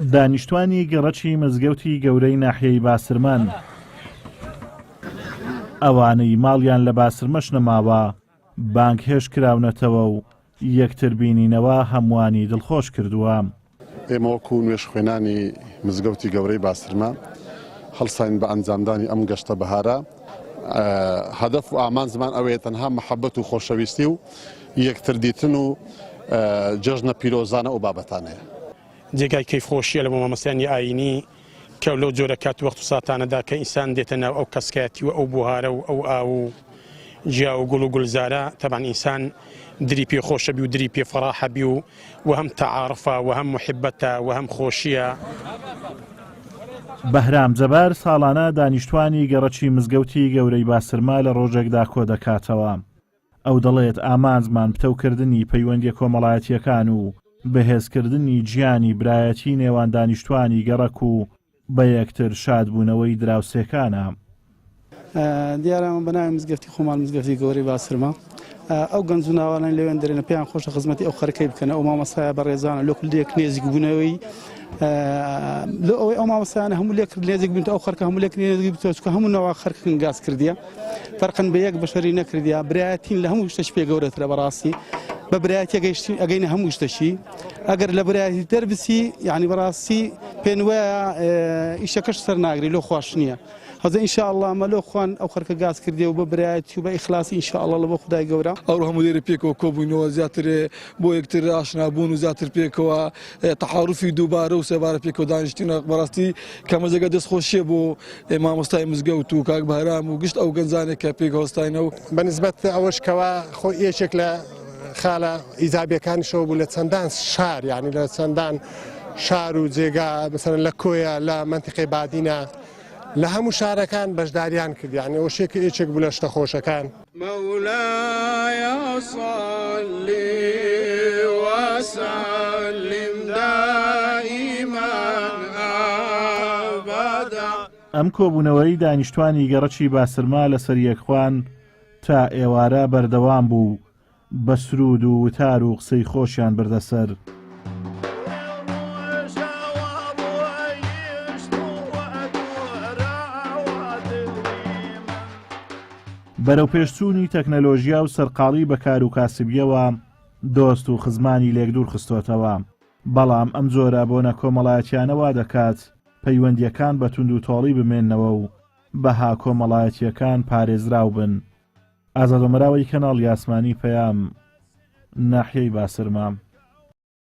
دانیشتوانی گەڕەکی مزگەوتی گەورەی ناحیەی باسرمەن، ئەوانەی ماڵیان لە باسرمەش نەماوە بانگهێشت کراونەتەوە و یەکتر بینینەوە هەمووانی دڵخۆش کردووە. ئێمە وەکو نوێژخوێنانی مزگەوتی گەورەی باسرمە هەڵساین بە ئەنجامدانی ئەم گەشتە بەهارە، هەدەف و ئامانجمان ئەوەیە تەنها مەحەبەت و خۆشەویستی و یەکتر دیتن و جەژنە پیرۆزانە ئەو بابەتانەیە. جێگای کەیفخۆشیە لە بۆ مامۆستایانی ئایینی کە لەو جۆرە کات و وەخت و ساتانەدا کە ئینسان دێتە ناو ئەو کەسکایەتی و ئەو بوهارە و ئەو ئاو و گیا و گوڵ و گولزارە تەبعەن ئینسان دری پێ خۆشە بی و دری پێ فەراحە بی و و هەم تەعارفە و هەم موحیبەتە و هەم خۆشیە. بەهرام جەبار ساڵانە دانیشتوانی گەڕەکی مزگەوتی گەورەی باسرمە لە ڕۆژێکدا کۆدەکاتەوە. ئەو دەڵێت ئامانجمان پتەوکردنی پەیوەندیە کۆمەڵایەتیەکان و بەهێزکردنی گیانی برایەتی نێوان دانیشتوانی گەڕەک و بەیەکتر شادبوونەوەی دراوسێکانە. دیارە ئەمە بەناوی مزگەفتی خۆمان مزگەفتی گەورەی باسرمە ئەو گەنج و ناوانەی لەوێن دەرێنە پێیان خۆشە خزمەتی ئەو خەرکەی بکەن ئەو مامۆستایە بەڕێزانە لۆ لێک نێزیک بوونەوەی لۆ ئەوەی ئەو مامۆستایانە هەموو لێک نێزیک بن ئەو خەرکە هەموو لێک نێزیک بتەوە چونکە هەموو نەوە خەرکن گاز کردیە فەرقن بە یەک بەشەری نەکردیا برایەتین لە هەموو شتەش پێ گەورەترە بەڕاستی بە برایەتیە گەیشتین ئەگەینە هەموو شتەشی ئەگەر لە برایەتی دەربچی یعنی بەڕاستی پێن وایە ئیشەکەش سەر ناگری لۆ خواش نییە هەزە إن شاء الله مە لۆ خوان ئەو خەرکە گاز کردێ و بە برایەتی و بە ئیخلاسی إن شاء الله لە بۆ خدای گەورە. ئەوڕۆ هەموو لێرە پێکەوە کۆبووینەوە زیاتر بۆ یەکتر ئاشنا بوون و زیاتر پێکەوە تەعاروفی دووبارە و سێبارە پێکەوە دانیشتینە بەڕاستی کەمە جێگە دەستخۆشیە بۆ مامۆستای مزگەوت و کاک بەهرام و گشت ئەو گەنجانێک کە پێک هەستاینە و بە نسبەت ئەوەش کەوا خۆ یەکێک لە خالە ئیجابیەکانیشەوە بوو لە چەندان شار یعنی لە چەندان شار و جێگا مثلا لە کۆیە لە مەنتیقەی بادینە لە هەموو شارەکان بەشداریان کرد یعنی ئەوە شێک یەکێک بوو لە شتە خۆشەکان. مولای صل وسلم دائما ابدا. ئەم کۆبوونەوەی دانیشتوانی گەڕەکی باسرما لەسەر یەکخوان تا ئێوارە بەردەوام بوو و بە سروود و وتار و قسەی خۆشیان بردە سەر. بەرەوپێشچوونی تەکنەلۆژیا و سەرقاڵی بە کار و کاسبییەوە دۆست و خزمانی لێک دوور خستۆتەوە، بەڵام ئەم جۆرە بۆنە کۆمەڵایەتیانە وا دەکات پەیوەندییەکان بە توندوتۆڵی بمێننەوە و بەها کۆمەڵایەتییەکان پارێزراو بن. ئازاد ئۆمەراوەی کەناڵی ئاسمانی پەیام، ناحیەی باسرمە.